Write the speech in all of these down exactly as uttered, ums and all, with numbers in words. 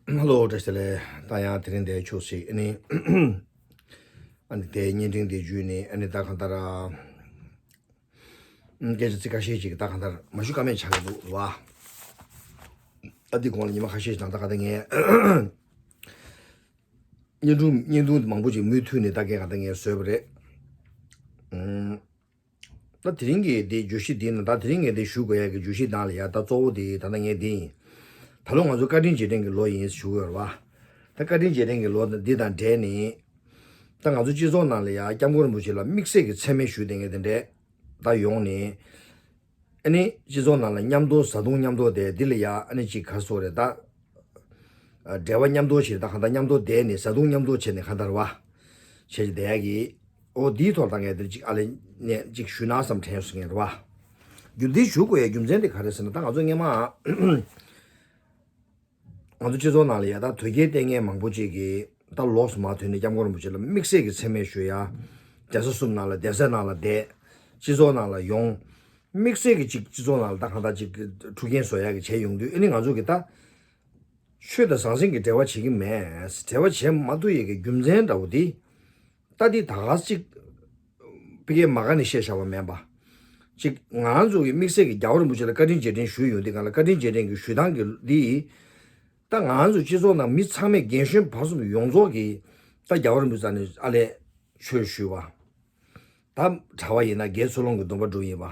ཧ་ལོ། བཀྲ་ཤིས་བདེ་ལེགས། ད་ཡང་དེ་རིང་འདིར་ཕྱོགས་ཤིག་ཨ་ནི། ཨ་ནི་དེ་བརྙན་འཕྲིན་དེ་བརྒྱུད་ནས་ཨ་ནི་ད་གང་ལྟར། སྐད་ཆ་ཚིག་ཁ་ཤས་ཅིག་ད་གང་ལྟར་མ་ཞུ་ཀ་མེད་ཆགས་ཀྱི་འདུག་བ། ཨ་འདི་གོང་ལ་ཉི་མ་ཁ་ཤས་ཤིག་ནང་ད་གང་ལྟར་ངས་བརྙན་ཐུང་བརྙན་ཐུང་མང་པོ་ཅིག་མུ་མཐུད་ནས་ད་གས་གང་ལྟར་ངས་བཟོས་པ་རེད། ཨུམ། ད་དེ་རིང་གི་འདི་བརྗོད་གཞི་འདི་ནི་ད་དེ་རིང་ངས་འདི་ཞུ་དགོས་ཡ་གི་བརྗོད་གཞི་ནང་ལ་ཡ་ད་གཙོ་བོ་འདི་ད་ལྟ་ངས་འདི་ཡིན། ད་ལོ་ང་ཚོ་བཀའ་དྲིན་རྗེས་དྲན་གྱི་ལོ་ཡིན་ཞུ་དགོས་རེད་བ། ད་བཀའ་དྲིན་རྗེས་དྲན་གྱི་ལོ་འདི་དང་འབྲེལ་ནས། ད་ང་ཚོ་སྤྱི་ཚོགས་ནང་ལ་ཡ་སྐྱབས་མགོན་རིན་པོ་ཆེ་ལ་དམིགས་བསལ་གྱི་མཚན་སྨད་ཞུ་བསྡད་མཁན་དེ་འདྲས་ད་ཡོང་ནས། ཨ་ནི་སྤྱི་ཚོགས་ནང་ལ་མཉམ་དུ་བཟའ་བཏུང་མཉམ་དུ་བསྡད་འདི་ལ་ཡ་ཨ་ནི་ཅིག་ག་རེ་ཟེར་དགོས་རེད་ད། འབྲེལ་བ་མཉམ་དུ་བྱས་ད་གང་ལྟར་མཉམ་དུ་བསྡད་ནས་བཟའ་བཏུང་མཉམ་དུ་བྱས་ནས་གང་ལྟར་བ། བྱས་ཀྱི་བསྡད་ཡ་གི། འོ་འདིའི་ཐོག་ད་ངས་འདིར་ཅིག་ཨ་ལས་ནས་ཅིག་ཞུས་ན་བསམ་དྲན་སོང་ངས་རེད་བ། རྒྱུ་འདི་ཞུ་དགོས་ཡ་རྒྱུ་མཚན་དེ་ག་རེ་ཟེར་ན་ད་ང་ཚོ་སྔས་མ། ང་ཚོ་སྤྱི་ཚོགས་ནང་ལ་ཡ་ད་དོལ་རྒྱལ་བསྟེན་མཁན་མང་པོ་ཅིག་གིས་ད་ལོགས་སུ་མར་ཐོན་ནས་སྐྱབས་མགོན་རིན་པོ་ཆེ་ལ་དམིགས་བསལ་གྱི་མཚན་སྨད་ཞུ་ཡ། གདན་ས་གསུམ་ནང་ལ་གདན་ས་ནང་ལ་བསྡད། སྤྱི་ཚོགས་ནང་ལ་ཡོང་། དམིགས་བསལ་གྱི་ཅིག་སྤྱི་ཚོགས་ནང་ལ་ད་གང་ལྟར་ཅིག་འཁྲུག་རྐྱེན་བཟོ་ཡ་གི་བྱས་ཡོང་དུས་ཨ་ནི་ང་ཚོ་གི་ད། ཆོས་དང་ཟང་ཟིང་གི་འབྲེལ་བ་བྱེད་ཀྱི་མེད། འབྲེལ་བ་བྱེད་མ་ཐུབ་ཡས་ཀྱི་རྒྱུ་མཚན་འདྲ་བོ་འདི། ད་འདི་ད་ག་ཅིག་ཕ་གིའི་མ་ག་ནས་བཤད་བཞག་པ་མིན་པ། ཅིག་ང་རང་ཚོ་གི་དམིགས་བསལ་གྱི་རྒྱལ་བ་རིན་པོ་ཆེ་ལ་བཀའ་དྲིན་རྗེས་དྲན་ཞུས་ཡོང་དུས་གང་ལ་བཀའ་དྲིན་རྗེས་དྲན་གྱི་ཞུ་སྟངས་ཀྱི་འདི། ད་ང་རང་ཚོ་སྤྱི་ཚོགས་ནང་མི་ཚང་མས་རྒན་གཞོན་བར་གསུམ་ཡོངས་རྫོགས་ཀྱིས་ད་རྒྱལ་བ་རིན་པོ་ཆེ་ནས་ཨ་ལས་ཆོས་ཞུས་པ། ད་གྲྭ་པ་ཡིན་ན་དགེ་ཚུལ་སློང་གི་སྡོམ་པ་སྒྲུབ་ཡིན་པ།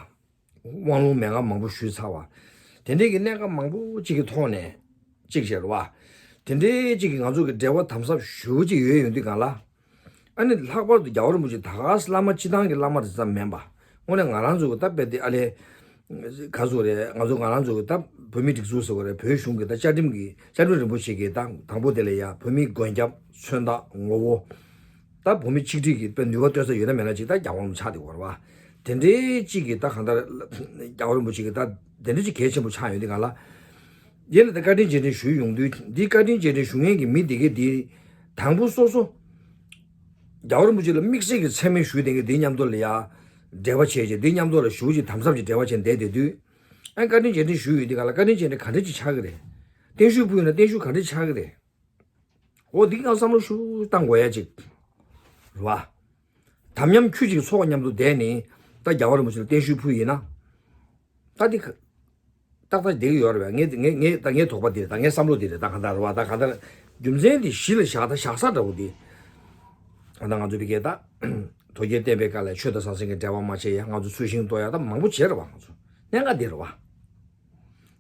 དབང་ལུང་མན་ངག་མང་པོ་ཞུས་ཚར་བ། དེ་འདྲའི་གི་གནད་འགག་མང་པོ་གཅིག་གི་ཐོག་ནས་གཅིག་བྱས་རེད་བ། དེ་འདྲའི་གཅིག་གི་ང་ཚོ་གི་འབྲེལ་བ་དམ་ཟབ་ཞེ་པོ་ཅིག་ཡོད་ཡོང་དུས་གང་ལ། ཨ་ནི་ལྷག་པར་དུ་རྒྱལ་བ་རིན་པོ་ཆེ་ད་ག་བླ་མ་སྤྱི་བཏང་གི་བླ་མ་དེ་ཙམ་མིན་པ། དངོས་གནས་ང་རང་ཚོ་གི་ད་དཔེ་དེ་ཨ་ལས། ག་ཚོད་རེད་ང་ཚོ་ང་རང་ཚོ་གི་ད་བོད་མི་སྒྲིག་འཛུགས་ཟེར་བ་རེད་བོད་གཞུང་གི་ད་བཅའ་ཁྲིམས་ཀྱི་བཅའ་ཁྲིམས་རིན་པོ་ཆེ་གི་ད་དང་པོ་དེ་ལ་ཡ་བོད་མི་མགོན་སྐྱབས་མཚོན་རྟགས་ངོ་བོ། ད་བོད་མི་ཆིག་སྒྲིལ་གྱི་དཔེ་ནུས་པ་སྟོན་ས་ཡོད་ན་མེད་ན་ཅིག་ད་རྒྱལ་བ་རིན་པོ་ཆེ་དེ་གོ་རེད་བ། དེ་འདྲའི་གཅིག་གིས་ད་གང་ལྟར་རྒྱལ་བ་རིན་པོ་ཆེ་གི་ད་དེ་འདྲ་ཅིག་གལ་ཆེན་པོ་ཆགས་ཡོང་དུས་གང་ལ། ཡིན་ལ་ད་བཀའ་དྲིན་རྗེས་དྲན་ཞུས་ཡོང་དུས་འདི་བཀའ་དྲིན་རྗེས་དྲན་ཞུ་མཁན་གྱི་མི་དེ་གས་འདི། དང་པོ་སོ་སོ། རྒྱལ་བ་རིན་པོ་ཆེ་ལ་དམིགས་བསལ་གྱི་མཚན་སྨད་ཞུས་དེ་གས་འདི་མཉམ་དུ་ལ་ཡ། འབྲེལ་བ་བྱས་རྗེས་འདི་མཉམ་དུ་ལ་ཞུ་ཅིག་དམ་ཟབ་ཀྱི་འབྲེལ་བ་བྱས་བསྡད་དེ་དུས། ཨ་བཀའ་དྲིན་རྗེས་དྲན་ཞུས་ཡོད་དེ་ག་ལ་བཀའ་དྲིན་རྗེས་དྲན་ག་འདྲ་ཅིག་ཆགས་ཀྱི་རེད། བརྟན་བཞུགས་ཕུལ་ཡོད་ན་བརྟན་བཞུགས་ག་འདྲ་ཆགས་ཀྱི་རེད། འོ་འདི་ང་བསམ་བློ་ཞུ་བཏང་དགོས་ཡ་ཅིག་རེད་བ། དམ་ཉམས་ཁྱུ་གཅིག་ཚོགས་མཉམ་དུ་བསྡད་ནས་ད་རྒྱལ་བ་རིན་པོ་ཆེ་ལ་བརྟན་བཞུགས་ཕུལ་ཡིན་ན། ད་འདི་ཁ་ཏག་ཏག་བསྡད་ཀྱི་ཡོད་རེད་བ། ངས་ངས་ངས་ད་ངའི་དོགས་པ་འདི་རེད་ད་ངའི་བསམ་བློ་འདི་རེད་ད་གང་ལྟར་རེད་བ་ད་གང་ལྟར་རྒྱུ་མཚན་འདི་གཞི་ལ་བཞག་ད་བཞག་ས་འདྲ་བོ་འདི། ད་ང་ཚོ་བི་གས་ད་དོལ་རྒྱལ་བསྟན་པའི་བཀའ་ལ་ཆོས་དང་ཟང་ཟིང་གི་འབྲེལ་བ་མ་བྱས་ཡ་ང་ཚོ་ཚུལ་ཤིང་གཏོར་ཡ་ད་མང་པོ་བྱས་རེད་བ་ང་ཚོ་གནད་འགག་འདི་རེད་བ།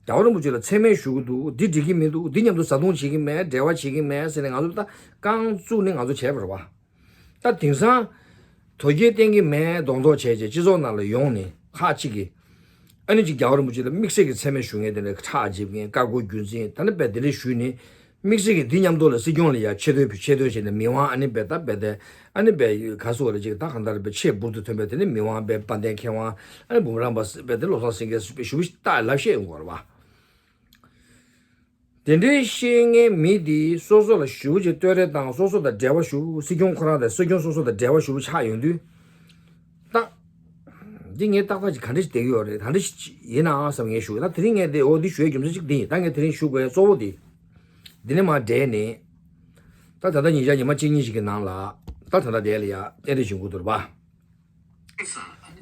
རྒྱལ་བ་རིན་པོ་ཆེ་ལ་མཚན་སྨད་ཞུ་གི་འདུག་འདི་འགྲིག་གི་མི་འདུག་འདི་མཉམ་དུ་བཟའ་བཏུང་བྱེད་ཀྱི་མེད་འབྲེལ་བ་བྱེད་ཀྱི་མེད་ཟེར་ནས་ང་ཚོ་ད་རྐང་བཙུགས་ནས་ང་ཚོ་བྱས་པ་རེད་བ། ད་དེང་སང་། དོལ་རྒྱལ་བསྟེན་གྱི་མེད་གདོང་ཐོག་བྱས་རྗེས་སྤྱི་ཚོགས་ནང་ལ་ཡོང་ནས་ཁག་ཅིག་གིས། ཨ་ནི་ཅིག་རྒྱལ་བ་རིན་པོ་ཆེ་ལ་དམིགས་བསལ་གྱི་མཚན་སྨད་ཞུ་མཁན་དེ་འདྲ་ཁྲག་འཇིབ་མཁན་བཀའ་བསྒོ་རྒྱུད་འཛིན་ད་ནི་རྦད་དེ་འདྲ་ཞུས་ནས་དམིགས་བསལ་གྱི་འདི་མཉམ་དུ་ལ་སྲིད་སྐྱོང་ལ་ཡ་ཆེ་བསྟོད་ཆེ་བསྟོད་བྱས་ནས་མི་དབང་ཨ་ནི་རྦད་ད་རྦད་དེ་ཨ་ནི་རྦད་ག་སོགས་ལ་ཅིག་ད་གང་ལྟར་རྦད་ཆེས་འབུར་དུ་ཐོན་པའི་དེ་ནི་མི་དབང་རྦད་དཔལ་ལྡན་མཁས་དབང་ཨ་ནི་འབུམ་རམས་པ་རྦད་དེ་བློ་བཟང་སེང་གེ་ཞུ་བ་ཞིག་ད་ལབ་བཤད་ཡོང་གི་ཡོད་རེད་བ། དེ་འདྲའི་བཤད་མཁན་མི་དེས་སོ་སོ་ལ་ཞུ་ཅིག་བསྟོད་རེས་དང་སོ་སོ་དང་འབྲེལ་བ་ཞུ་སྲིད་སྐྱོང་ཁོ་རང་དང་སྲིད་སྐྱོང་སོ་སོ་དང་འབྲེལ་བ་ཞུ་ཆགས་ཡོང་དུས། ད། འདི་ངས་ཏག་ཏག་ཅིག་ག་འདྲ་ཞིག་བསྡད་ཀྱི་ཡོད་རེད་ག་འདྲ་ཞིག་ཡིན་ནའང་བསམ་ངས་ཞུ་ད་དེ་རིང་ངས་དེ་འོ་འདི་ཞུ་ཡའི་རྒྱུ་མཚན་ཅིག་འདི་ཡིན་ད་ངས་དེ་རིང་ཞུ་དགོས་གཙོ་བོ་འདི། འདི་ནས་མར་འབྲས་ནས། ད་ད་ལྟ་ཉིན་ཞག་ཉི་མ་གཅིག་གཉིས་ཤིག་གི་ནང་ལ། ད་ད་ལྟ་དེ་ལ་ཡ་རྟེན་འབྲེལ་བྱུང་གི་འདུག་རེད་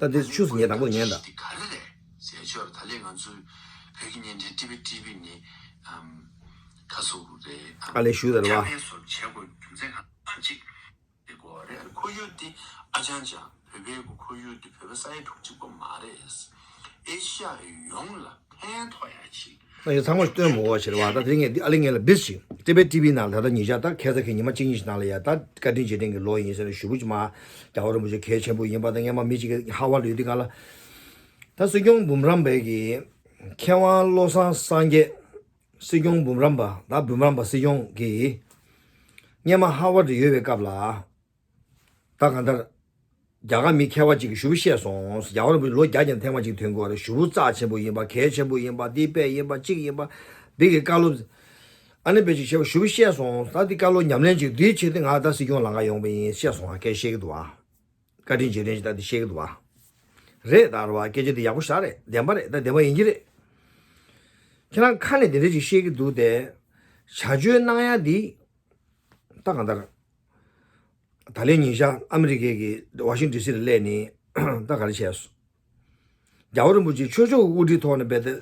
པ། ད་དེ་ཆུ་སུ་ཉལ་དང་པོ་ཉལ་ད། ཟེར་ཆོག་ད་ལས་ང་ཚོའི་བོད་ཀྱི་བརྙན་འཕྲིན་ཊི་ཝི་ཊི་ཝི་ནི་ཁ་སོ་རེད། ཨ་ལས་ཞུ་ད་རེད་བ། ཁྱབ་སྤེལ་སོགས་བྱེད་དགོས་རྒྱུ་མཚན་གང་ཅིག་དེ་གོ་རེད། ཁོར་ཡུག་འདི་ཨ་ཅང་ཅང་བོད་པའི་ཁོར་ཡུག་འདི་བོད་པ་ས་ཡ་དྲུག་གཅིག་པོ་མ་རེད། ཨེ་ཤི་ཡ་ཡོངས་ལ་ཕན་ཐོགས་ཡ་ཅིག་ད་ཡང་ཚང་མ་སྟོན་མོ་བ་ཕྱིར་བ་ད་དེ་ངས་འདི་ཨ་ལེ་ངས་ལ་བིས་ཤིག་ཊི་ཝི་ཊི་ཝི་ནང་ལ་ད་ལྟ་ཉིན་ཞག་ད་ཁ་སང་གི་ཉི་མ་གཅིག་གཉིས་ཤིག་ནང་ལ་ཡ་ད་བཀའ་དྲིན་རྗེས་དྲན་གྱི་ལོ་ཡིན་ཟེར་ནས་ཞུ་བུ་ཅི་མ་རྒྱལ་བ་རིན་པོ་ཆེ་གལ་ཆེན་པོ་ཡིན་པ་དང་སྔས་མ་མི་གཅིག་གི་ཧ་བ་ལ་ཡོད་དུས་ག་ལ། ད་སྲིད་སྐྱོང་འབུམ་རམས་པའི་གི་མཁས་དབང་བློ་བཟང་སངས་རྒྱས། སྲིད་སྐྱོང་འབུམ་རམས་པ་ད་འབུམ་རམས་པ་སྲིད་སྐྱོང་གི་སྔས་མ་ཧ་ཝར་དུ་ཡོད་པའི་སྐབས་ལ། ད་གང་ལྟར། རྒྱ་གར་མི་མཁས་པ་ཅིག་གིས་ཞུ་བུ་བཤད་སོང་། རྒྱ་གར་མི་ལོ་བརྒྱ་ཀྱང་ཐེངས་མ་ཅིག་ཐོན་དགོས་རེད། ཞུ་བུ་རྩ་ཆེན་པོ་ཡིན་པ་གལ་ཆེན་པོ་ཡིན་པ་འདི་དཔེ་ཡིན་པ་གཅིག་ཡིན་པ་འདི་གི་བཀའ་སློབ། ཨ་ནི་དཔེ་ཅིག་བྱས་པ་ཞུ་བུ་བཤད་སོང་། ད་འདི་བཀའ་སློབ་ཉམས་ལེན་ཅིག་འདིའི་ཆེད་དུ་ང་ད་སྲིད་སྐྱོང་ལང་ག་ཡོང་པ་ཡིན་བཤད་སོང་ང་སྐད་བཤད་ཀྱི་འདུག་ཨ། བཀའ་དྲིན་རྗེས་དྲན་ཞིག་ད་འདི་བཤད་ཀྱི་འདུག་བ། རེད་ད་རེད་བ་སྐད་ཆ་འདི་ཡག་པོ་ཞེ་དྲག་རེད་བདེན་པ་རེད་ད་བདེན་པ་ཡིན་གྱི་རེད། ཁྱེད་རང་ཁ་ནས་འདི་འདྲ་ཅིག་བཤད་ཀྱི་འདུག་སྟེ། བྱ་སྤྱོད་གནང་ཡ་འདི་ད་གང་ལྟར། ད་ལན་ཉིན་ཤར་ཨ་མི་རི་ཀའི་གི་ཝ་ཤིང་ཊོན་ཌི་སི་ལ་སླེབས་ནས་ད་ག་རེ་བྱས་སོང་། རྒྱལ་བ་རིན་པོ་ཆེ་ཆོས་ཕྱོགས་ཀྱི་དབུ་ཁྲིད་ཐོག་ནས་རྦད་དེ་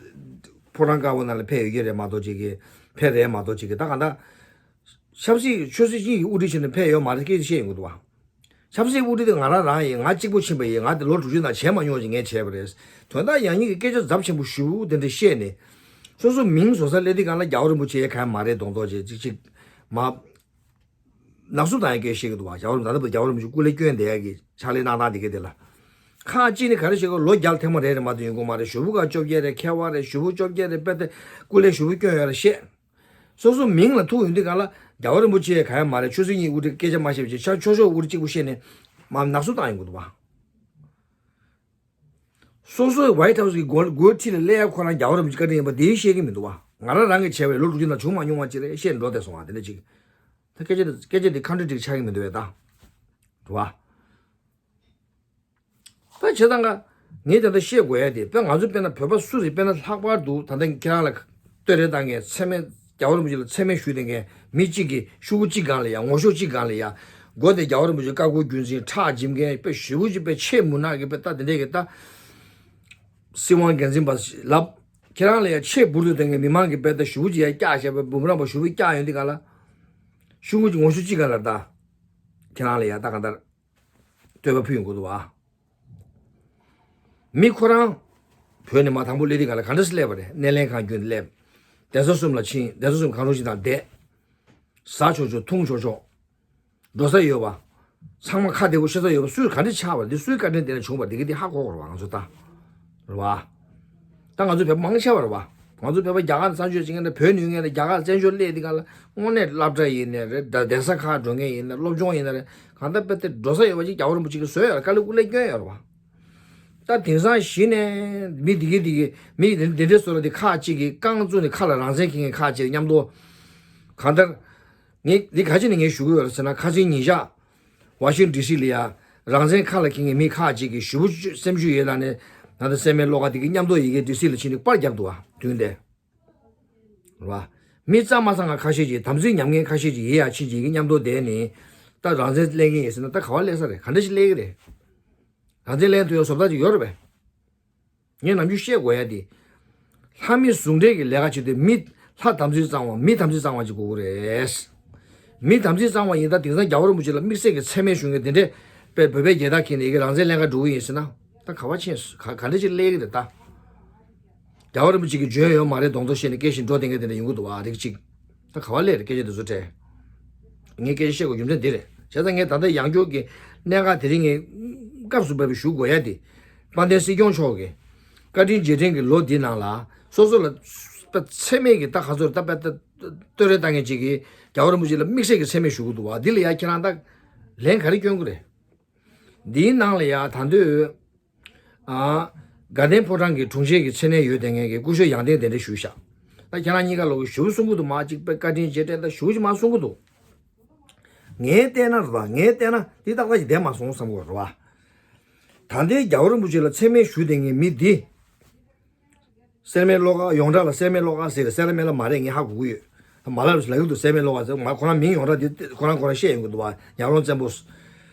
ཕོ་བྲང་དཀར་པོ་ནང་ལ་ཕེབས་ཡོད་ཀྱི་རེད་མ་གཏོགས་ཅིག་གི་ཕེབས་རེད་མ་གཏོགས་ཅིག་གི་ད་གང་ལྟར། ཆབ་སྲིད་ཆོས་སྲིད་གཉིས་ཀྱི་དབུ་ཁྲིད་བྱས་ནས་ཕེབས་ཡོད་མ་རེད་སྐད་ཆ་བཤད་ཡོང་གི་འདུག་བ། ཆབ་སྲིད་དབུ་ཁྲིད་དེ་ང་རང་རང་ཡིན། ང་གཅིག་པོ་ཕྱིན་པ་ཡིན། ང་དེ་ལོ་དྲུག་ཅུ་ནང་བྱས་མ་མྱོང་ཅིག་ངས་བྱས་པ་རེད། དོན་དག་ཡང་སྙིང་གི་སྐད་ཆ་ཚབས་ཆེན་པོ་ཞེ་པོ་དེ་འདྲ་བཤད་ནས། སོ་སོ་མིང་བཟོ་ས་སླེབས་དུས་སྒང་ལ་རྒྱལ་བ་རིན་པོ་ཆེ་གང་ཡང་མ་རེད་གདོང་ཐོག་བྱས་ཅིག་ཅིག་མ། ནག་བསུབ་བཏང་ཡ་སྐད་བཤད་ཀྱི་འདུག་བ། རྒྱལ་བ་རིན་པོ་ཆེ་ད་ལྟ་བར་རྒྱལ་བ་རིན་པོ་ཆེ་སྐུ་ལས་བསྐྱོན་བསྡད་ཡ་གི་ཕྱག་ལས་གནང་སྟངས་དེ་ག་དེ་ལ། ཁག་ཅིག་ནི་ག་རེ་བཤད་གོ་ལོ་བརྒྱ་ཐེངས་མ་རེ་རེ་མ་གཏོགས་ཡོང་གི་མ་རེད། ཞུ་བོ་ཁག་བཅོ་བརྒྱད་རེ་མཁས་དབང་རེ་ཞུ་བོ་བཅོ་བརྒྱད་རེ་དཔེ་དེ་སྐུ་ལས་ཞུ་བོ་བསྐྱོན་ཡོད་རེད་བཤད། སོ་སོ་མིང་ལ་ཐུག་ཡོང་དུས་སྒང་ལ་རྒྱལ་བ་རིན་པོ་ཆེ་གང་ཡང་མ་རེད། ཆོས་སྲིད་གཉིས་དབུ་ཁྲིད་སྐད་ཆ་མ་བཤད་པ་བྱས་ཆ་ཆོས་ཕྱོགས་དབུ་ཁྲིད་གཅིག་པུ་བཤད་ནས་མ་ནག་བསུབ་བཏང་ཡོང་གི་འདུག་བ། སོ་སོའི་ཝའིཊ་ཧའུ་སི་གི་སྒོ་སྒོའི་འཁྲིས་ལ་སླེབས་ཡ་ཁོ་རང་རྒྱལ་བ་རིན་པོ་ཆེ་བཀའ་དྲིན་ཡིན་པ་དེ་ཤེས་ཀྱི་མི་འདུག་བ། ང་རང་རང་གིས་བྱས་པའི་ལོ་དྲུག་ཅུ་ནང་བྱུང་མ་མྱོང་བ་ཅིག་རེད་བཤད་འགྲོ་བསྡད་སོང་བ་དེ་འདྲ་ཅིག་ད་སྐད་ཆ་དེ་སྐད་ཆ་དེ་ཁོན་ཊྲ་ཌིག་ཊི་ཆགས་ཀྱི་མི་འདུག་བས་ད། རེད་བ། ད་བྱས་ཙང་ང་ངས་ད་ལྟ་བཤད་དགོས་ཡ་དེ་དཔེ་ང་ཚོ་དཔེར་ན་བོད་པ་སུ་རེད། དཔེར་ན་ལྷག་པར་དུ་ད་ལྟ་ཁྱེད་རང་ལ་བསྟོད་ར་བཏང་མཁན་མཚན་སྨད་རྒྱལ་བ་རིན་པོ་ཆེ་ལ་མཚན་སྨད་ཞུ་བསྡད་མཁན་མི་གཅིག་གིས་ཤོག་གུ་གཅིག་སྒང་ལ་ཡ་ངོ་ཤོག་གཅིག་སྒང་ལ་ཡ་མགོ་དེ་རྒྱལ་བ་རིན་པོ་ཆེ་བཀའ་བསྒོ་རྒྱུད་འཛིན་ཁྲག་འཇིབ་མཁན་དཔེ་ཞེ་པོ་ཅིག་དཔེ་ཆེས་མུན་ནག་གི་དཔེ་ལྟ་དེ་འདྲས་ཀྱི་ལྟ། སྲིད་དབང་སྒེར་འཛིན་པ་ལབ། ཁྱེད་རང་ལ་ཡ་ཆེས་འབུར་དུ་བཏང་མཁན་མི་མང་གི་དཔེ་ལྟ་ཞེ་པོ་ཅིག་ཡ་བཀྱག་བྱས་པ་འབུམ་རམས་པ་ཞེ་པོ་བཀྱག་ཡོང་དུས་སྒང་ལ། ཤོག་གུ་ངོ་ཤོག་གཅིག་སྒང་ལ་ལྟ། ཁྱེད་རང་ལ་ཡ་ལྟ་གང་ལྟར། བསྟོད་པ་ཕུལ་ཡོང་གི་འདུག་བ། མི་ཁོ་རང་བོད་ནས་མར་དང་པོ་སླེབས་དུས་སྒང་ལ་ག་འདྲ་སེ་སླེབས་པ་རེད། སྣེ་ལེན་ཁང་བརྒྱུད་ནས་སླེབས། གདན་ས་གསུམ་ལ་ཕྱིན། གདན་ས་གསུམ་གང་རུང་ཞིག་དང་བསྡད། ཟ་ཆོག་ཆོག་འཐུང་ཆོག་ཆོག་འགྲོ་ས་ཡོད་པ། ཚང་མ་ཁ་བདེ་པོ་ཤི་ས་ཡོད་པ། སུས་ག་འདྲ་ཆགས་པ་རེད། འདི་སུའི་བཀའ་དྲིན་དེ་ལ་བྱུང་བ་རེད། འདི་གི་འདི་ཧ་གོ་དགོས་རེད་བ་ང་ཚོ་ད། རེད་བ། ད་ང་ཚོ་བོད་པ་མང་ཆེ་བ་རེད་བ། ང་ཚོ་བོད་པ་རྒྱ་གར་ནས་བཙན་བྱོལ་ཕྱིན་མཁན་དང་རྒྱ་གར་བཙན་བྱོལ་སླེབས་དུས་སྒང་ལ་དངོས་གནས་སློབ་གྲྭ་ཡིན་ནའི་རེད། ད་གདན་ས་ཁག་འགྲོ་མཁན་ཡིན་ནའི་སློབ་སྦྱོང་ཡིན་ནའི་རེད། གང་ལྟར་དཔེ་དེ་འགྲོ་ས་ཡོད་པ་ཅིག་རྒྱལ་བ་རིན་པོ་ཆེ་གིས་བཟོས་ཡོད་རེད། དཀའ་ལས་ཀུན་ལས་བསྐྱོན་ཡོད་རེད་བ། ད་དེང་སང་གཞི་ནས་མི་འདི་གི་འདི་གི་མི་འདི་འདི་འདྲའི་བཟོ་ལ་འདི་ཁག་ཅིག་གིས་རྐང་བཙུགས་ནས་ཁ་ལ་རང་བཙན་འཁྱེར་མཁན་ཁག་ཅིག་མཉམ་དུ། གང་ལྟར། ངས་འདི་ག་ཅི་ནས་ངས་ཞུ་གི་ཡོད་རེད་ཟེར་ན། ཁ་སང་ཉིན་ཞག་ཝ་ཤིང་ཌི་སི་ལ་ཡ་རང་བཙན་ཁ་ལ་འཁྱེར་མཁན་མི་ཁག་ཅིག་གིས་ཞེ་པོ་སེམས་ཤུགས་ཡོད་ལ་ནས་ད་ལྟ་སེམས་མེད་བློ་དགའ་འདི་གི་མཉམ་དུ་ཡི་གེ་ཌི་སི་ལ་ཕྱིན་ནས་པར་བརྒྱབ་འདུག་བ། དུས་འདི། རེད་བ། མི་གཙང་མ་གཙང་ང་ཁ་ཤས་ཅིག་དམ་ཚིག་ཉམས་མཁན་ཁ་ཤས་ཅིག་ཡི་ཡ་ཕྱིན་ཅིག་གི་མཉམ་དུ་བསྡད་ནས་ད་རང་བཙན་ལེན་གི་ཡིན་ཟེར་ན་ད་ག་བ་སླེབས་ས་རེད། ག་འདྲ་ཞིག་སླེབས་གི་རེད། རང་བཙན་ལེན་ཐུབ་ཡ་བཟོ་ལྟ་ཅིག་ཡོད་རེད་པས། ངས་ནམ་རྒྱུན་བཤད་དགོས་ཡ་དེ། ལྷ་མི་ཟུང་འབྲེལ་གྱི་ལས་ཀ་བྱེད་དུས་མི་ལྷ་དམ་ཚིག་གཙང་བ་མི་དམ་ཚིག་གཙང་བ་ཅིག་དགོས་ཀྱི་རེད། མི་དམ་ཚིག་གཙང་བ་ཡིན་ད་དེང་སང་རྒྱལ་བ་རིན་པོ་ཆེ་ལ་དམིགས་བསལ་གྱི་མཚན་སྨད་ཞུ་མཁན་དེ་འདྲས་པས་བོད་པའི་རྒྱལ་དར་འཁྱེར་ནས་ཡི་གེ་རང་བཙན་ལེན་ག་འགྲོ་གི་ཡིན་ཟེར་ན། ད་ག་བ་ཕྱིན་སོང་། ག་ག་འདྲ་ཅིག་སླེབས་ཀྱི་རེད་ད། རྒྱལ་བ་རིན་པོ་ཆེ་གི་འཇོན་ཡོད་མ་རེད་གདོང་ཐོག་བཤད་ནས་སྐད་ཆ་འགྲོ་བསྡད་མཁན་དེ་འདྲ་ཡོང་གི་འདུག་བ་རིགས་གཅིག་ད་ག་བ་སླེབས་རེད་སྐད་ཆ་དེ་ཚོ་དྲན། ངས་སྐད་ཆ་བཤད་དགོས་རྒྱུ་མཚན་འདི་རེད། བྱས་ཙང་ངས་ད་ལྟ་ཡང་བསྐྱར་གྱི་གནད་འགག་དེ་རིང་ངས་སྐབས་སུ་བབས་པའི་ཞུ་དགོས་ཡ་དེ། དཔལ་ལྡན་སྲིད་སྐྱོང་མཆོག་གིས་བཀའ་དྲིན་རྗེས་དྲན་གྱི་ལོ་འདི་ནང་ལ་སོ་སོ་ལ་མཚན་སྨད་ཀྱི་ད་ག་ཚོད་ད་པད་ད་བསྟོད་ར་བཏང་མཁན་ཅིག་གིས་རྒྱལ་བ་རིན་པོ་ཆེ་ལ་དམིགས་བསལ་གྱི་མཚན་སྨད་ཞུ་གི་འདུག་བ། འདི་ལ་ཡ་ཁྱེད་རང་ད་ལན་ག་རེ་སྐྱོན་གི་རེད། འདིའི་ནང་ལ་ཡ་ད་འདོད། ཨ། དགའ་ལྡན་ཕོ་བྲང་གི་དྲུང་ཆེ་གི་མཚན་གནས་ཡོད་དེ་ངས་ཀྱི་སྐུ་ཞབས་ཡང་སྟེང་གདན་འདྲེན་ཞུས་ཤག་ད་ཁྱེད་རང་གཉིས་ཀ་ལོག་གི་ཞུ་གསུང་གི་འདུག་མ་གཅིག་པའི་བཀའ་དྲིན་རྗེས་དྲན་ད་ཞུ་གི་མ་གསུང་གི་འདུག་ངས་བལྟས་ན་རེད་པ། ངས་བལྟས་ན་འདི་ཏག་ཏག་ཅིག་བསྡད་མ་སོང་བསམ་གི་རེད་པ། ད་ལྟའི་རྒྱལ་བ་རིན་པོ་ཆེ་ལ་མཚན་སྨད་ཞུ་བསྡད་མཁན་མི་འདི། སེར་སྨད་བློ་དགའ་ཡོངས་གྲགས་ལ་སེར་སྨད་བློ་དགའ་ཟེར་རེད། སེར་སྨད་ལ་མ་རེད། ངས་ཧ་གོ་གི་ཡོད། མ་ལབ་ལབ་ཀྱི་འདུག་སེར་སྨད་བློ་དགའ་ཟེར་མ་ཁོ་རང་མིང་ཡོངས་གྲགས་འདི་ཁོ་རང་ཁོ་རང་བཤད་ཡོང་གི་འདུག་བ། ཉག་རོང་བཙན་པོ།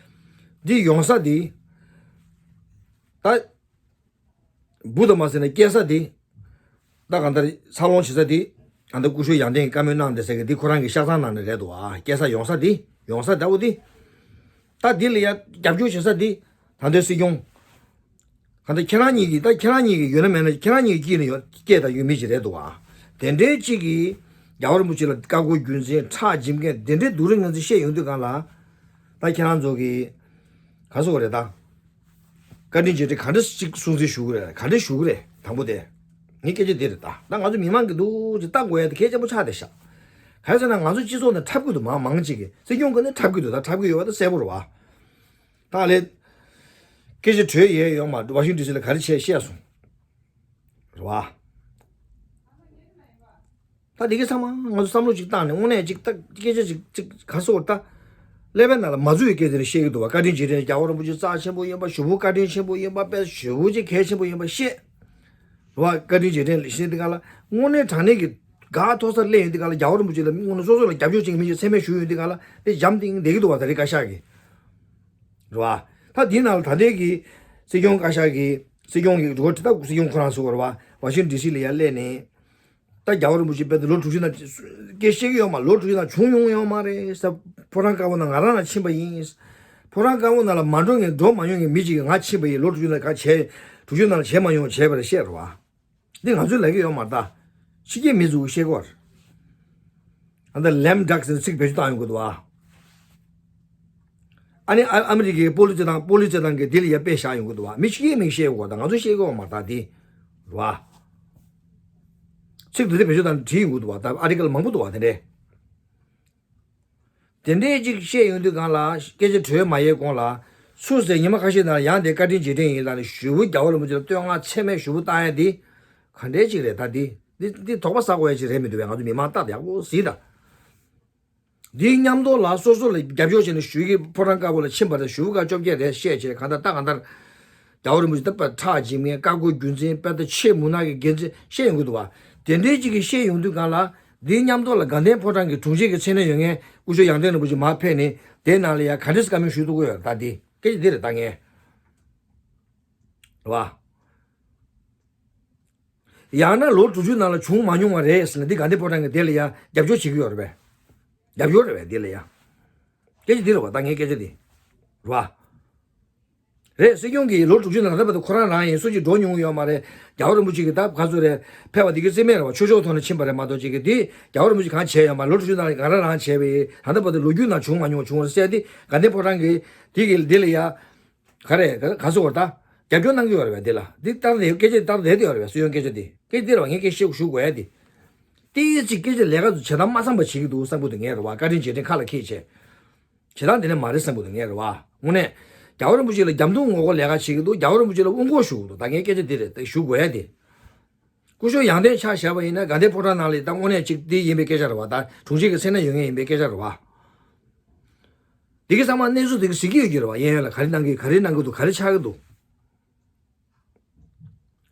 འདི་ཡོང་ས་འདི། ད། བུ་དང་མ་ཟེར་ན་སྐྱེས་ས་དེ། ད་གང་ལྟར་འཚར་ལོངས་བྱེད་ས་དེ། ཨ་ད་སྐུ་ཞབས་ཡང་སྟེང་གིས་བཀའ་མོལ་གནང་བསྡད་ས་གི་དེ་ཁོ་རང་གི་ཤ་ཚང་ནང་ནས་རེད་འདུག་ཨ། སྐྱེས་ས་ཡོང་ས་དེ། ཡོང་ས་ཟླ་བོ་དེ། ད་དེ་ལ་ཡ་རྒྱབ་སྐྱོར་བྱེད་ས་དེ། ད་ལྟའི་སྲིད་སྐྱོང་། གང་ལྟར་ཁྱེད་རང་གཉིས་ཀྱིས་ད་ཁྱེད་རང་གཉིས་ཀྱིས་ཡོད་ན་མེད་ན་ཁྱེད་རང་གཉིས་ཀྱིས་སྐྱེས་ནས་ཡོད་སྐྱེས་དང་ཡོད་མི་ཞིག་རེད་འདུག་ཨ། དེ་འདྲའི་གཅིག་གིས་རྒྱལ་བ་རིན་པོ་ཆེ་ལ་བཀའ་བསྒོ་རྒྱུ་མཚན་ཁྲག་འཇིབ་མཁན་དེ་འདྲའི་སྡུག་རུས་ངན་ཚིག་བཤད་ཡོང་དུས་སྒང་ལ། ད་ཁྱེད་རང་ཚོ་གིས། ག་སོ་རེད་ད། བཀའ་དྲིན་རྗེས་དྲན་ག་འདྲ་ཅིག་སྲུང་བརྩི་ཞུ་གི་རེད། ག་འདྲ་ཞུ་གི་རེད། དང་པོ་དེ། ངའི་སྐད་ཆ་དེ་རེད་ད། ད་ང་ཚོ་མི་མང་གི་འདུག་ཅིག་ལྟ་དགོས་ཡ་དེ་གལ་ཆེན་པོ་ཆགས་བསྡད་ཤག་ག་རེ་ཟེར་ན་ང་ཚོ་སྤྱི་ཚོགས་ནང་འཁྲབ་གི་འདུག་མང་མང་ཅིག་གིས་སྲིད་སྐྱོང་གི་ནི་འཁྲབ་གི་འདུག་ད་འཁྲབ་གི་ཡོད་པ་ད་གསལ་པོ་རེད་བ། ད་ལས། སྐད་ཆ་བྲོས་ཡས་ཡོང་མ་ཝ་ཤིང་ཌི་སི་ལ་ག་རེ་བྱས་བཤད་སོང་། རེད་བ། ད་འདི་གའི་ཚང་མ་ང་ཚོ་བསམ་བློ་ཅིག་བཏང་ནས་དངོས་གནས་ཅིག་ད་སྐད་ཆ་ཅིག་ཅིག་ག་སོ་ད། ཀླད་པའི་ནང་ལ་མ་འཛུལ་བའི་སྐད་ཆ་རེ་བཤད་ཀྱི་འདུག་བ། བཀའ་དྲིན་རྗེས་དྲན་རྒྱལ་བ་རིན་པོ་ཆེ་རྩ་ཆེན་པོ་ཡིན་པ། ཞུ་བོ་བཀའ་དྲིན་ཆེན་པོ་ཡིན་པ། དཔེ་ཞུ་བོ་ཅིག་གལ་ཆེན་པོ་ཡིན་པ་བཤད། རེད་བ། བཀའ་དྲིན་རྗེས་དྲན་ལ་བཤད་དེ་ག་ལ་དངོས་གནས་དྲང་གནས་ཀྱི་ དགའ་མཐོ་སར་སླེབས་ཡོང་དུས་ག་ལ་རྒྱལ་བ་རིན་པོ་ཆེ་ལ་དངོས་གནས་སོ་སོ་ལ་རྒྱབ་སྐྱོར་བྱེད་མཁན་མི་ཞིག་མཚན་སྨད་ཞུས་ཡོང་དུས་ག་ལ་དེ་འཇམ་ཐིང་བསྡད་ཀྱི་འདུག་བ། ད་རེས་བཀའ་ཤག་གིས་རེད་བ། ད་འདིའི་ནང་ལ་ད་ལྟའི་གི་སྲིད་སྐྱོང་བཀའ་ཤག་གིས་སྲིད་སྐྱོང་གི་འགྲོ་ཁྲིད་ད་སྲིད་སྐྱོང་ཁོ་རང་ཚོ་རེད་བ། ཝ་ཤིང་ཌི་སི་ལ་ཡར་སླེབས་ནས། ད་རྒྱལ་བ་རིན་པོ་ཆེ་དཔེ་ད་ལོ་དྲུག་ཅུ་ནང་སྐད་བཤད་ཀྱི་ཡོད་མ་ལོ་དྲུག་ཅུ་ནང་བྱུང་མྱོང་ཡོད་མ་རེད་ཟེར། ཕོ་བྲང་དཀར་པོ་ནང་ང་རང་རང་ཕྱིན་པ་ཡིན། ཕོ་བྲང་དཀར་པོ་ནང་ལ་མ་འགྲོ་མཁན་འགྲོ་མ་མྱོང་མཁན་མི་གཅིག་གིས་ང་ཕྱིན་པ་ཡིན། ལོ་དྲུག་ཅུ་ནང་ག་བྱས་དྲུག་ཅུ་ནང་ལ་བྱས་མ་མྱོང་བྱས་པ་རེད་བཤད་རེད་བ། འདི་ང་ཚོས་ལབ་ཀྱི་ཡོད་མ་རེད་ད། ཕྱི་རྒྱལ་མི་ཚོས་བཤད་ཀྱི་ཡོད་རེད། ཨ་ད་ལེམ་ཌག་ཟེར་ཚིག་བེད་སྤྱོད་བཏང་ཡོང་གི་འདུག་བ། ཨ་ནི་ཨ་ཨ་མི་རི་ཀའི་པོ་ལི་སི་དང་པོ་ལི་སི་དང་གི་འདི་ལ་ཡ་དཔེ་བཞག་ཡོང་གི་འདུག་བ། མི་ཕྱི་རྒྱལ་མིས་བཤད་ཡོང་གི་འདུག་ད་ང་ཚོས་བཤད་ཀྱི་ཡོད་མ་རེད་ད་འདི། རེད་བ། ཚིག་འདི་འདྲ་བེད་སྤྱོད་བཏང་བྲིས་ཡོང་གི་འདུག་བ། ད་ཨ་ཊི་ཀལ་མང་པོ་འདུག་བ་དེ་འདྲས། དེ་འདྲས་ཅིག་བཤད་ཡོང་དུས་སྒང་ལ་སྐད་ཆ་གྲོལ་མ་ཡས་གོང་ལ། སུ་ཟེར་ཉི་མ་ཁ་ཤས་ནང་ཡང་དེ་བཀའ་དྲིན་རྗེས་དྲན་ཡིན་ལབ་ནས་ཞུ་བོ་རྒྱལ་བ་རིན་པོ་ཆེ་ལ་བསྟོད་བསྔགས་ཚད་མེད་ཞུ་བོ་བཏང་ཡ་འདི་ག་འདྲས་ཅིག་རེད། ད་འདི་འདི་འདི་དོགས་པ་ཟ་དགོས་ཡ་ཅིག་རེད་མི་འདུག་བས། ང་ཚོ་མི་མང་ཏག་ཏག་ཡག་པོ་གཟིགས་དང་། འདིའི་མཉམ་དུ་ལ་སོ་སོ་ལ་རྒྱབ་སྐྱོར་བྱས་ནས་ཞུ་གི་ཕོ་བྲང་དཀར་པོ་ལ་ཕྱིན་པ་དང་ཞུ་བོ་ཁ་བཅོ་བརྒྱད་རེད་བཤད་བྱས་གང་ལྟར་ད་གང་ལྟར། རྒྱལ་བ་རིན་པོ་ཆེ་ད་པ་ཁྲག་འཇིབ་མཁན་བཀའ་བསྒོ་རྒྱུ་མཚན་དཔེ་ད་ཆེས་མུན་ནག་གི་འགན་འཛིན་བཤད་ཡོང་གི་འདུག་བ། དེ་འདྲའི་ཅིག་གིས་བཤད་ཡོང་དུས་སྒང་ལ། འདིའི་མཉམ་དུ་ལ་དགའ་ལྡན་ཕོ་བྲང་གི་དྲུང་ཆེ་གི་མཚན་གནས་ཡོད་མཁན་སྐུ་ཞབས་ཡང་སྟེང་རིན་པོ་ཆེ་མར་ཕེབས་ནས་དེའི་ནང་ལ་ཡ་ག་འདྲས་བཀའ་མོལ་ཞུ་ཐུབ་ཀྱི་ཡོད་རེད། ད་འདི་སྐད་ཆ་འདི་རེད་ད་ངས། རེད་བ། ཡང་ན་ལོ་དྲུག་ཅུ་ནང་ལ་བྱུང་མ་མྱོང་བ་རེད་ཟེར་ན་འདི་དགའ་ལྡན་ཕོ་བྲང་གི་དེ་ལ་ཡ་རྒྱབ་སྐྱོར་བྱེད་ཀྱི་ཡོད་རེད་པས། རྒྱབ་སྐྱོར་རེད་པས་འདི་ལ་ཡ། སྐད་ཆ་འདི་རེད་བ། ད་ངའི་སྐད་ཆ་འདི། རེད་བ། རེད། སྲིད་སྐྱོང་གིས་ལོ་དྲུག་ཅུ་ནང་ད་ལྟ་བར་དུ་ཁོ་རང་རང་ཡིན་སུ་གཅིག་འགྲོ་མྱོང་ཡོད་མ་རེད། རྒྱལ་བ་རིན་པོ་ཆེ་གིས་ད་ག་ཚོད་རེད་ཕེབས་པ་འདི་གི་རྩིས་མེད་རེད་བ། ཆོས་ཕྱོགས་ཐོག་ནས་ཕྱིན་པ་རེད་མ་གཏོགས་ཅིག་གིས་འདི་རྒྱལ་བ་རིན་པོ་ཆེ་གང་བྱས་ཡོད་མ་ལོ་དྲུག་ཅུ་ནང་ང་རང་རང་བྱས་པ་ཡིན། ད་ལྟ་བར་དུ་ལོ་རྒྱུས་ནང་བྱུང་མ་མྱོང་བྱུང་བ་རེད་ཟེར་ཏེ་དགའ་ལྡན་ཕོ་བྲང་གིས་འདི་གི་འདི་ལ་ཡ། ག་རེ་ག་ག་སོ་བར་ད། རྒྱབ་སྐྱོར་གནང་གི་ཡོད་རེད་བས་འདི་ལ། འདི་ལྟར་དེ་སྐད་ཆ་ལྟར་བསྡད་དེ་ཡོད་རེད་བས། སྲིད་སྐྱོང་སྐད་ཆ་འདི་སྐད་ཆ་འདི་རེད་བ། ངས་སྐད་ཆ་ཞུ་དགོས་ཡ་འདི། ཏིས་ཅིག་སྐད་ཆ་ལས་ཀ་བྱེད་སྟངས་མ་བསམ་པ་བྱེད་ཀྱི་འདུག་བསམ་གི་འདུག་ངས་རེད་བ། བཀའ་དྲིན་རྗེས་དྲན་ཁ་ལ་འཁྱེར་བྱས། བྱེད་སྟངས་འདི་ནས་མ་རེད་བསམ་གི་འདུག་ངས་རེད་བ། དངོས་གནས། རྒྱལ་བ་རིན་པོ་ཆེ་ལ་རྒྱབ་མདུན་ངོ་རྒོལ་ལས་ཀ་བྱེད་ཀྱི་འདུག་རྒྱལ་བ་རིན་པོ་ཆེ་ལ་དབུ་འགོག་ཞུ་གི་འདུག་ད་ངས་སྐད་ཆ་འདི་རེད་ད་ཞུ་དགོས་ཡ་འདི། སྐུ་ཞབས་ཡང་སྟེང་ཆ་བཞག་པ་ཡིན་ན་དགའ་ལྡན་ཕོ་བྲང་ནང་ལ་ད་དངོས་གནས་ཅིག་འདི་ཡིན་པའི་སྐད་ཆ་རེད་བ། ད་དྲུང་ཆེ་གི་མཚན་གནས་ཡོད་མཁན་ཡིན་པའི་སྐད་ཆ་རེད་བ། འདི་གི་ཚང་མ་གནས་ཚུལ་འདི་གི་གཟིགས་ཀྱི་ཡོད་ཀྱི་རེད་བ། གཡས་གཡོན་ལ་ག་རེ་གནང་གི་ག་རེ་གནང་གི་འདུག་ག་རེ་ཆགས་ཀྱི་འདུག་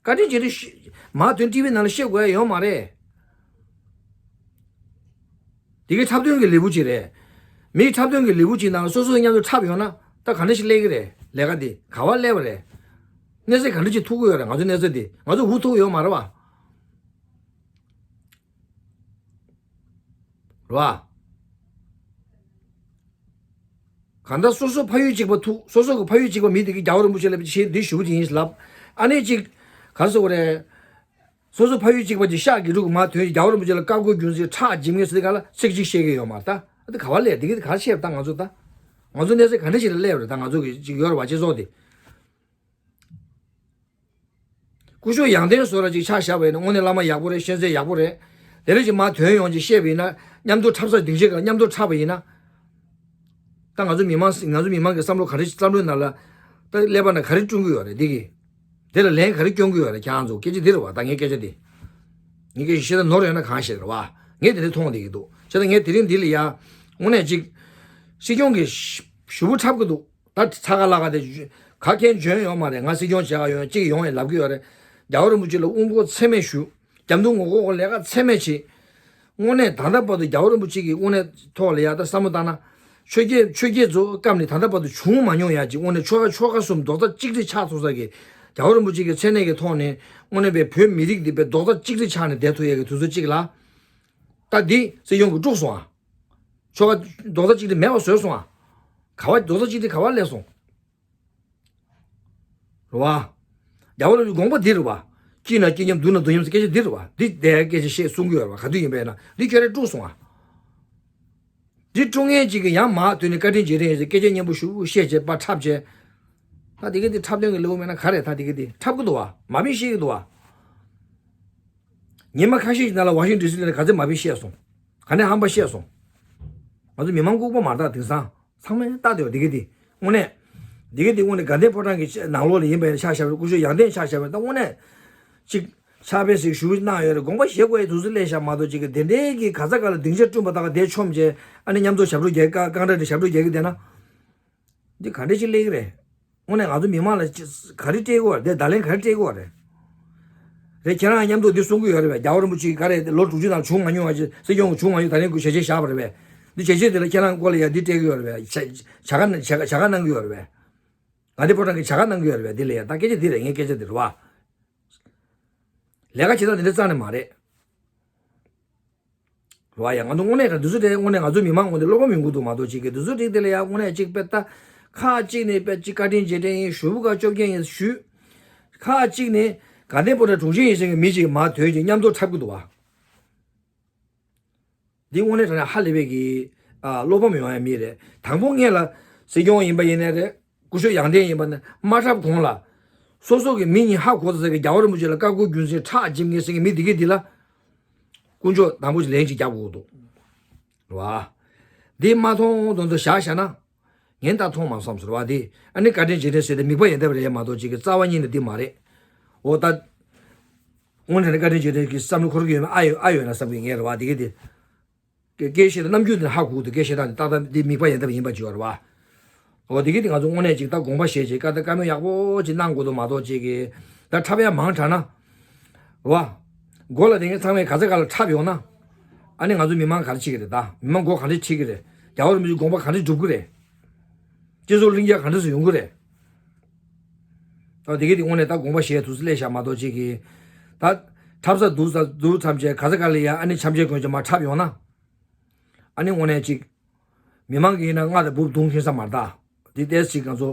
བཀའ་དྲིན་རྗེས་དྲན་ཤི་མ་དོན་ཊི་ཝི་ནང་ལ་བཤད་དགོས་ཡ་ཡོད་མ་རེད། འདི་གི་འཁྲབ་སྟོན་གྱི་ལེའུ་གཅིག་རེད། མིའི་འཁྲབ་སྟོན་གྱི་ལེའུ་གཅིག་ནང་ལ་སོ་སོའི་མཉམ་དུ་འཁྲབ་ཡོང་ན་ད་ག་འདྲ་ཞིག་སླེབས་ཀྱི་རེད། ལས་ཀ་འདི་ག་བ་སླེབས་པ་རེད། གནས་ཚད་ག་འདྲ་ཅིག་ཐུག་གི་ཡོད་རེད། ང་ཚོ་གནས་ཚད་འདི་ང་ཚོ་འུ་ཐུག་ཡོད་མ་རེད་བ། རེད་བ། གང་ལྟར་སོ་སོ་ཕ་ཡུལ་གཅིག་པ་ཐུག་སོ་སོ་གི་ཕ་ཡུལ་གཅིག་པ་མི་དེ་གིས་རྒྱལ་བ་རིན་པོ་ཆེ་ལ་ཕྱིན་འདི་ཞུ་རྒྱུ་ཡིན་ལབ། ཨ་ནེ་གཅིག་ག་རེ་ཟེར་དགོས་རེད། སོ་སོ་ཕ་ཡུལ་གཅིག་པ་གཅིག་ཤག་གི་ཕྲུ་གུ་མ་ཐོན་རྒྱལ་བ་རིན་པོ་ཆེ་ལ་བཀའ་བསྒོ་རྒྱུ་མཚན་ཁྲག་འཇིབ་ངེས་ཟེར་ག་ལ་ཚིག་གཅིག་བཤད་ཀྱི་ཡོད་མ་རེད་ད། ཨ་དེ་ག་བ་ལས་དེ་གི་ག་རེ་བཤད་ད་ང་ཚོ་ད། ང་ཚོ་གནས་ཚད་ག་འདྲ་ཞིག་ལ་སླེབས་རེད་ད་ང་ཚོ་གི་གཅིག་ཡོད་རེད་བ་སྤྱི་ཚོགས་དེ། སྐུ་ཞབས་ཡང་སྟེང་བཟོ་འདྲ་ཅིག་ཆ་བཞག་པ་ཡིན་ན་དངོས་གནས་བླ་མ་ཡག་པོ་རེད། ཤེས་ཚད་ཡག་པོ་རེད། དེ་འདྲ་ཅིག་མར་ཐོན་ཡོང་ཅིག་བཤད་པ་ཡིན་ན་མཉམ་དུ་འཁྲབ་ས་སྡིངས་ཆ་ག་མཉམ་དུ་འཁྲབ་པ་ཡིན་ན། ད་ང་ཚོ་མི་མང་ང་ཚོ་མི་མང་གི་བསམ་བློ་ག་རེ་བསམ་བློའི་ནང་ལ་ད་ཀླད་པ་ནང་ག་རེ་སྐྱོན་གྱི་ཡོད་རེད་འདི་གི། དེ་ལ་ལན་ག་རེ་སྐྱོན་གྱི་ཡོད་རེད་ཁྱེད་རང་ཚོ་སྐད་ཆ་འདི་རེད་བ། ད་ངའི་སྐད་ཆ་འདི། ངའི་སྐད་ཆ་བཤད་ན་ནོར་ཡོད་ན་གང་ཤེས་རེད་བ། ངས་དེ་འདྲ་མཐོང་བསྡད་ཀྱི་འདུག་བྱས་ཙང་ངས་དེ་རིང་འདི་ལ་ཡ། དངོས་གནས་ཅིག་སྲིད་སྐྱོང་གི་ཞུ་བོ་འཁྲབ་ཀྱི་འདུག་ད་ཚ་ག་ལ་ག་དེ་ག་མཁན་འཇོན་ཡོད་མ་རེད། ང་སྲིད་སྐྱོང་བྱེད་ག་ཡོང་གཅིག་ཡོང་ཡང་ལབ་ཀྱི་ཡོད་རེད། རྒྱལ་བ་རིན་པོ་ཆེ་ལ་དབུ་འགོག་ཚད་མེད་ཞུ། རྒྱབ་མདུན་ངོ་ལྐོག་ལས་ཀ་ཚད་མེད་བྱེད། དངོས་གནས་ད་ལྟ་བར་དུ་རྒྱལ་བ་རིན་པོ་ཆེ་གི་དངོས་གནས་ཐོག་ལ་ཡ་ད་བསམ་བློ་བཏང་ན། ཆོས་བརྒྱུད་ཆོས་བརྒྱུད་ཚོ་སྐབས་ནས་ད་ལྟ་བར་དུ་བྱུང་མ་མྱོང་ཡ་གཅིག་དངོས་གནས་ཆོལ་ཁ་ཆོལ་ཁ་གསུམ་རྡོག་རྩ་གཅིག་སྒྲིལ་ཆགས་ཐུབ་ས་གི་རྒྱལ་བ་རིན་པོ་ཆེ་གི་མཚན་གནས་ཀྱི་ཐོག་ནས་དངོས་གནས་པའི་བོད་མི་རིགས་འདི་པའི་རྡོག་རྩ་གཅིག་སྒྲིལ་ཆགས་ནས་བསྡད་ཐུབ་ཡ་གི་དུས་ཚོད་གཅིག་ལ། ད་འདི་སྲིད་སྐྱོང་གིས་དཀྲུགས་སོང་ཨ། ཆོལ་ཁ་རྡོག་རྩ་གཅིག་སྒྲིལ་མེད་པ་བཟོས་སོང་ཨ། ག་བ་རྡོག་རྩ་གཅིག་སྒྲིལ་ག་བ་སླེབས་སོང་། རེད་བ། རྒྱལ་བ་རིན་པོ་ཆེའི་དགོངས་པ་འདི་རེད་བ། སྐྱིད་ན་སྐྱིད་མཉམ་སྡུག་ན་སྡུག་མཉམ་ཟེར་སྐད་ཆ་འདི་རེད་བ། འདི་བསྡད་སྐད་ཆ་བཤད་གསུང་གི་ཡོད་རེད་བ། ག་དུས་ཡིན་པས་ན་འདི་ཁྱོད་རང་དཀྲུགས་སོང་ཨ། འདི་དཀྲུག་མཁན་གཅིག་གིས་ཡང་མར་ཐོན་ནས་བཀའ་དྲིན་རྗེས་དྲན་ཡིན་ཟེར་སྐད་ཆ་སྙན་པོ་ཞུ་བཤད་བྱས་པ་འཁྲབ་བྱས། ད་དེ་ག་དེ་འཁྲབ་སྟོན་གྱི་ལེའུ་མེད་ན་ག་རེད། ད་དེ་ག་དེ་འཁྲབ་གི་འདུག་བ། མ་དཔེ་བཤད་ཀྱི་འདུག་བ། ཉི་མ་ཁ་ཤས་ཤིག་ནང་ལ་ཝ་ཤིང་ཌི་སི་ལ་ནས་ག་ཚད་མ་དཔེ་བཤད་སོང་། ག་ནས་ཧམ་པ་བཤད་སོང་། ང་ཚོ་མི་མང་ལྐུགས་པ་མ་རེད་ད་དེང་སང་། ཚང་མས་ལྟ་དེ་བ་དེ་ག་དེ། དངོས་གནས། དེ་ག་དེ་དངོས་གནས་དགའ་ལྡན་ཕོ་བྲང་གི་ནང་ལོགས་ལ་ཡིན་པ་ཡིན་ན་ཆ་བཞག་པའི་སྐུ་ཞབས་ཡང་སྟེང་ཆ་བཞག་པའི་ད་དངོས་གནས། ཅིག་ཕྱག་དཔེ་ཟིག་ཞུ་གནང་ཡོད་རེད། དགོངས་པ་བཞེས་དགོས་ཡའི་དུས་ཚོད་སླེབས་ཤག་མ་གཏོགས་ཅིག་གི་དེ་འདྲའི་གི་ག་ས་ག་ལ་སྡིངས་ཆ་བསྐྲུན་པ་དག་དེ་ཆོམ་བྱས་ཨ་ནི་མཉམ་དུ་ཞབས་བྲོ་རྒྱག་རྐང་རྐང་ར་དེ་ཞབས་བྲོ་རྒྱག་གི་བསྡད་ན། འདི་ག་འདྲ་ཅིག་སླེབས་ཀྱི་རེད། དངོས་གནས་ང་ཚོ་མི་མང་ལ་ཅི་ག་རེ་སྤྲད་དགོས་རེད། བརྡ་ལན་ག་རེ་སྤྲད་དགོས་རེད། རེད། ཁྱེད་རང་མཉམ་དུ་འདི་གསུང་གི་ཡོད་རེད་པས། རྒྱལ་བ་རིན་པོ་ཆེ་ག་རེ་ལོ་དྲུག་ཅུ་ནང་བྱུང་མ་མྱོང་བ་ཅིག་སྲིད་སྐྱོང་གི་བྱུང་མ་མྱོང་། ད་རིང་ཁོ་ཞལ་ཆད་བཞག་པ་རེད་པས། འདི་ཞལ་ཆད་དེ་ལ་ཁྱེད་རང་སྐོར་ལ་ཡ་འདི་སྤྲད་གི་ཡོད་རེད་པས། བྱ་བྱ་དགའ་བྱ་དགའ་བྱ་དགའ་གནང་གི་ཡོད་རེད་པས། ང་འདི་ཕོ་བྲང་གི་བྱ་དགའ་གནང་གི་ཡོད་རེད་པས། འདི་ལ་ཡ་ད་སྐད་ཆ་འདི་རེད། ངའི་སྐད་ཆ་འདི་རེད་བ། ལས་ཀ་བྱེད་སྟངས་འདི་འདྲ་རྩ་ནས་མ་རེད། རེད་བ། ཡ་ང་ཚོ་དངོས་གནས་དྲང་འདི་ཚོ་དེ་དངོས་གནས་ང་ཚོ་མི་མང་ངོ་དེ་བློ་ཕམ་ཡོང་གི་འདུག་མ་གཏོགས་ཅིག་གི་འདི་ཚོ་རིགས་དེ་ལ་ཡ་དངོས་གནས་ཅིག་དཔེ་ལྟ། ཁག་ཅིག་ནས་དཔེ་ཅིག་བཀའ་དྲིན་རྗེས་དྲན་ཡིན་ཞུ་བུ་ག་བཅོ་བརྒྱད་ཡིན་ཞུ། ཁག་ཅིག་ནས་དགའ་ལྡན་ཕོ་བྲང་དྲུང་ཆེ་ཡིན་ཟེར་གི་མི་ཅིག་མར་ཐོན་ཅིག་མཉམ་དུ་འཁྲབ་གི་འདུག་བ། འདི་དངོས་གནས་དྲང་གནས་ཧ་ལས་པའི་གི་ཨ་བློ་ཕམ་ཡོང་ཡ་མི་རེད། དང་པོ་སྔོན་ལ་སྲིད་སྐྱོང་ཡིན་པ་ཡིན་ནའི་རེད། སྐུ་ཞབས་ཡང་སྟེང་ཡིན་པ་ནི་མ་འཁྲབ་གོང་ལ། སོ་སོ་གི་མི་གཉིས་ཧ་གོ་ཚར་གི་རྒྱལ་བ་རིན་པོ་ཆེ་ལ་བཀའ་བཀོད་རྒྱུ་མཚན་ཁྲག་འཇིབ་ངེས་ཟེར་གི་མི་འདི་གི་འདི་ལ། དཀོན་མཆོག་དང་པོ་ཞིག་ལན་ཅིག་རྒྱབ་དགོས་འདུག་རེད་བ། འདི་མ་མཐོང་དོན་དུ་བཞག་བཞག་ན། ངན་ད་མཐོང་མ་སོང་ཟེར་བ་འདི། ཨ་ནི་བཀའ་དྲིན་རྗེས་དྲན་ཟེར་ཏེ་དམིགས་པ་ཡོན་ཏན་རེད་མ་གཏོགས་ཅིག་གི་རྩ་བ་ཉིད་ནས་འདི་མ་རེད། འོ་ད། དངོས་གནས་བཀའ་དྲིན་རྗེས་དྲན་གྱི་བསམ་བློ་འཁོར་གྱི་ཡོད་མེད་ཨ་ཡོད་ཨ་ཡོད་ན་བསམ་གྱི་ངས་རེད་བ་འདི་གི་འདི། སྐད་བཤད་དང་རྣམ་འགྱུར་དེ་ཧ་གོ་འདུག་སྐད་བཤད་སྟངས་དེ་ཏག་ཏག་འདི་དམིགས་པ་ཡོན་ཏན་ཡིན་པ་ཅིག་ཡོད་རེད་བ། འོ་དེ་གི་དེ་ང་ཚོ་དངོས་གནས་ཅིག་ད་དགོངས་པ་བཞེས་ཅིག་བཀའ་ད་བཀའ་མོལ་ཡག་པོ་ཅིག་གནང་དགོས་འདུག་མ་གཏོགས་ཅིག་གི་ད་འཁྲབ་ཡ་མང་དྲགས་ན། རེད་བ། མགོ་ལ་དེ་ངས་ཚང་མས་ག་ཚ་ག་ལ་འཁྲབ་ཡོང་ན། ཨ་ནི་ང་ཚོ་མི་མང་ག་རེ་བྱེད་ཀྱི་རེད། ད་མི་མང་མགོ་ག་འདྲས་ཁྲིད་ཀྱི་རེད། རྒྱལ་བ་རིན་པོ་ཆེའི་དགོངས་པ་ག་འདྲས་སྒྲུབ་ཀྱི་རེད། སྤྱི་ཚོགས་གླེང་རྒྱུ་ག་འདྲས་སུ་ཡོང་གི་རེད། ད་དེ་གི་དེ་དངོས་གནས་ད་དགོངས་པ་བཞེས་དུས་སུ་སླེབས་བཞག་མ་གཏོགས་ཅིག་གི། ད་འཁྲབ་ས་འདུག་ས་འདུག་ཐམས་ཅད་ག་ཚ་ག་ལ་ཡ་ཨ་ནི་འཆམ་ཆས་གོན་ཆས་མར་འཁྲབ་ཡོང་ན། ཨ་ནི་དངོས་གནས་ཅིག་མི་མང་གིས་ཡིན་ན་རྔ་དང་སྦུབ་བརྡུང་ཁྱེར་ས་མ་རེད་ད། འདི་ཏོག་ཙམ་ཅིག་ང་ཚོ་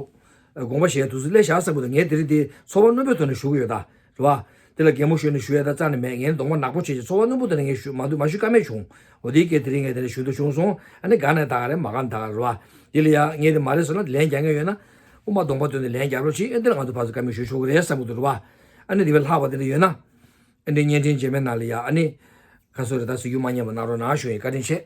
དགོངས་པ་བཞེས་དུས་སུ་སླེབས་བཞག་བསམ་གི་འདུག་ངས་དེ་རིང་འདི་ཚོར་བ་རྣོན་པོའི་ཐོག་ནས་ཞུ་གི་ཡོད་ད། རེད་བ། དེ་ལ་གད་མོ་ཤོར་ནས་ཞུ་ཡ་ད་རྩ་ནས་མེད། ངས་གདོང་པ་ནག་པོ་བྱས་ཀྱི་ཚོར་བ་རྣོན་པོ་དེ་ལ་ངས་ཞུ་མ་འདུག་མ་ཞུ་ཀ་མེད་བྱུང་། འོ་དེའི་སྐད་དེ་རིང་ངས་དེ་ལ་ཞུ་འདོད་བྱུང་སོང་། ཨ་ནི་དགའ་ནས་ད་ག་རེད་མ་དགའ་ནས་ད་ག་རེད་བ། དེ་ལ་ཡ་ངས་དེ་མ་རེད་ཟེར་ན་ལན་རྒྱག་མཁན་ཡོད་ན། དབུ་མ་གདོང་པ་སྟོན་ནས་ལན་རྒྱག་རོགས་གྱིས། ཨ་འདི་ལ་ང་ཚོ་ཕར་ཚུར་ཀ་མེད་ཞུ་ཆོག་གི་རེད་བསམ་གི་འདུག་རེད་བ། ཨ་ནི་དེ་བས་ལྷག་པ་དེ་འདྲ་ཡོད་ན། ཨ་འདི་བརྙན་འཕྲིན་རྗེས་མའི་ནང་ལ་ཡ་ཨ་ནི། ཁ་སོ་རེ་ད་གཟིགས་རྒྱུ་མ་ཉན་པ་གནང་རོགས་གནང་ཞུ་ཡིན། བཀའ་དྲིན་ཆེ།